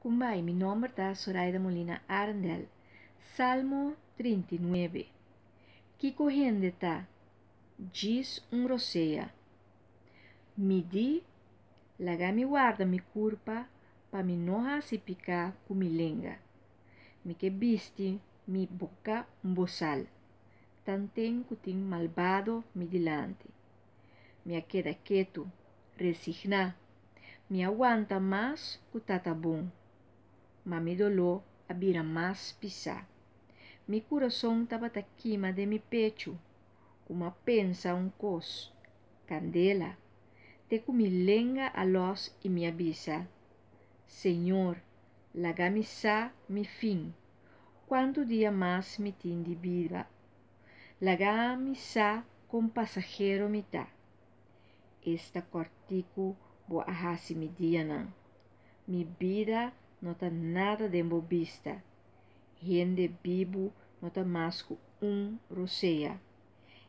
Kumbai, mi nomber ta Soraida Molina Arendel. Salmo 39. Kiko hende ta? Djis un rosea. Mi di, Laga mi warda mi kurpa pa mi no hasi piká ku mi lenga. Mi ke bisti mi boka un bosal, tanten ku tin malbado mi dilanti. Mi a keda ketu, resigná. Mi a wanta mas ku tata bon, ma mi doló a bira mas pisá. Mi kurason tabata kima den mi pechu, ku m'a pensa un kos, kandela, te ku mi lenga a lòs i mi a bisa, Señor, laga mi sa mi fin, kuantu dia mas mi tin di biba? Laga mi sa kon pasahero mi ta. Esta kòrtiku bo a hasi mi dianan. Mi bida no ta nada den bo bista. Hende bibu no ta mas ku un rosea.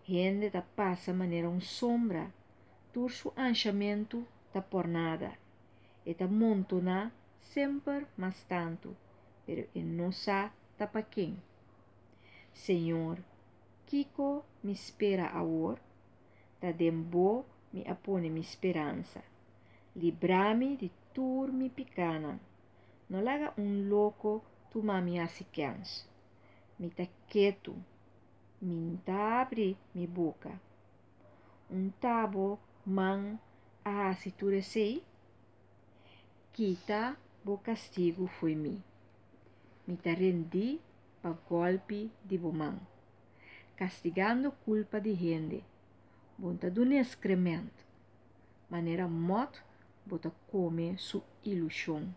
Hende ta pasa manera un sombra, tur su anshamentu ta pòrnada. E ta montoná semper mas tantu, pero e no sa ta pa ken. Señor, kiko mi spera awor? Ta den Bo mi a pone mi speransa. Libra mi di tur mi pikánan. No laga un loko tuma mi hasi kèns. Mi ta ketu, mi n ta abri mi boka. Un ta bo man a hasi tur esei? Kita bo kastigu fo'i mi. Mi ta rendí pa gòlpi di bo man. Kastigando kulpa di hende, bo n ta dun'é skremènt. Manera mòt bo ta kome su ilushon.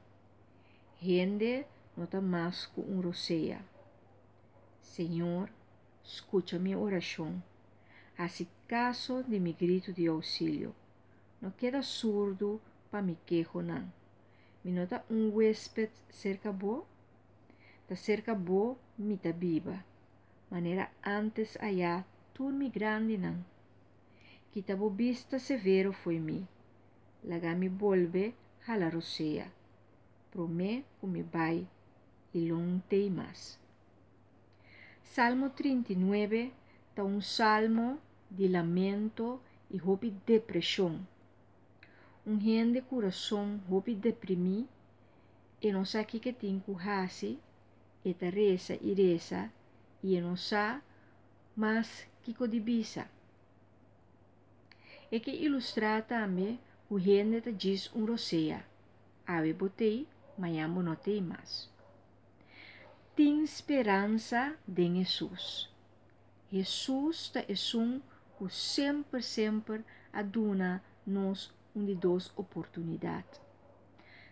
Hende no ta mas ku un rosea. Señor, skucha mi orashon. Hasi kaso di mi gritu di ousilio. No keda surdu pa mi kehonan. Mi no ta un huésped serka bo? Ta serka bo mi ta biba, manera ántes ayá tur mi grandinan. Kita bo bista severo fo'i mi, laga mi bolbe hala rosea, promé ku mi bai i lo N tei mas. Salmo 39 ta un salmo di lamento i hopi depreshon. Un hende kurason hopi deprimí, e no sa kiko e tin ku hasi, e ta resa i resa i e no sa mas kiko di bisa. E ke ilustrá tambe ku hende ta djis un rosea, awe bo t'ei, mañan bo no t'ei mas. Tin speransa den Hesus. Hesus ta esun ku semper semper a duna nos un di dos oportunidat.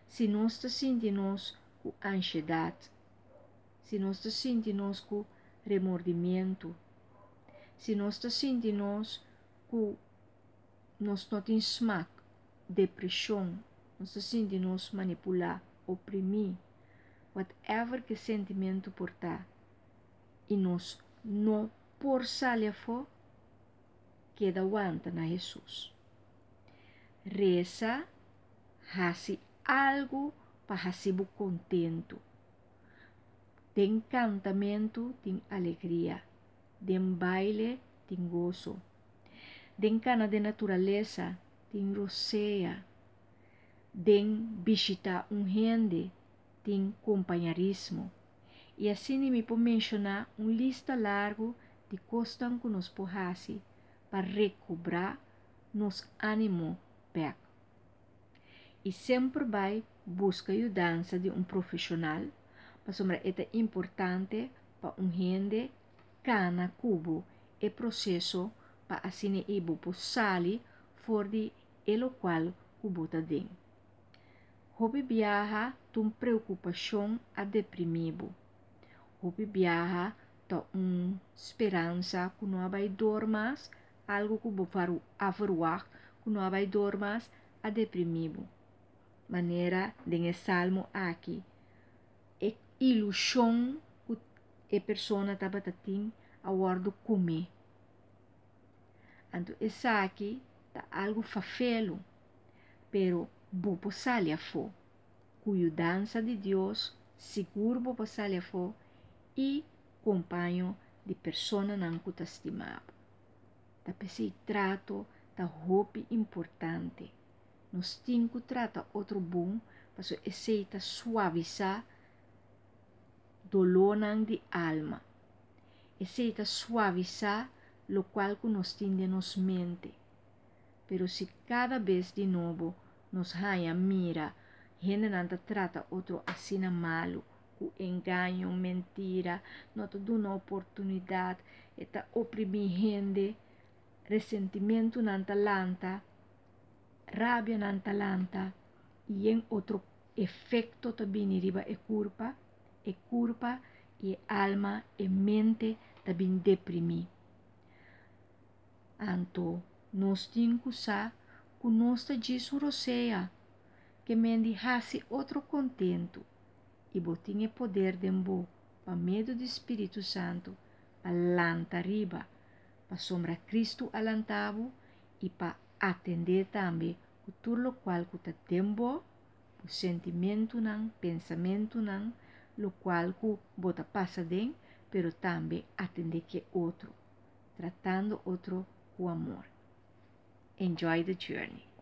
Si nos ta sinti nos ku anshedat, si nos ta sinti nos ku remordimientu, si nos ta sinti nos ku nos no tin smak, depreshon, nos ta sinti nos manipulá, oprimí, whatever ku e sentimentu por ta, i nos no por sali afó, keda wanta na Hesus. Resa, hasi algu pa hasi bo kontentu. Den kantamentu tin alegria, den baile tin goso. Den kana den naturalesa tin rosea, den bishitá un hende tin kompañarismo. I asina mi por menshoná un lista largu di kosnan ku nos por hasi pa rekobrá nos ánimo bèk. I semper bai buska yudansa di un profeshonal pasobra e ta importante pa un hende kana ku bo e proseso pa asina ei bo por sali for di e lokual ku bo ta den. Hopi biaha ta un preokupashon a deprimí bo. Hopi biaha ta un speransa ku no a bai dor mas, algu ku bo a verwagt ku no a bai dor mas, a deprimí bo. Manera den e salmo aki, e ilushon ku e persona tabata tin a wòrdu kumé. Anto esaki ta algu fafelu, pero bo por sali afó. Ku yudansa di Dios, sigur bo por sali afó i kompaño di personanan ku ta stima bo. Ta p'esei trato ta hopi importante. Nos tin ku trata otro bon pasobra esei ta suavisá dolónan di alma. Esei ta suavisá lokual ku nos tin den nos mente. Pero si kada bes di nobo nos haña mira hendenan ta trata otro asina malu, ku engaño, mentira, no ta duna oportunidat, e ta oprimí hende, resentimentunan ta lanta, rabianan ta lanta i yen otro efekto ta bini riba e kurpa, e kurpa i e alma, e mente ta bin deprimí. Anto nos tin ku sa ku nos ta djis un rosea ke men di hasi otro kontentu i bo tin e poder den bo pa medio di Spiritu Santu pa lanta riba pasobra Kristu a lanta bo i pa atendé tambe ku tur lokual ku ta den bo, bo sentimentunan, pensamentunan, lokual ku bo ta pasa den, pero tambe atendé ke otro, tratando otro ku amor. Enjoy the journey.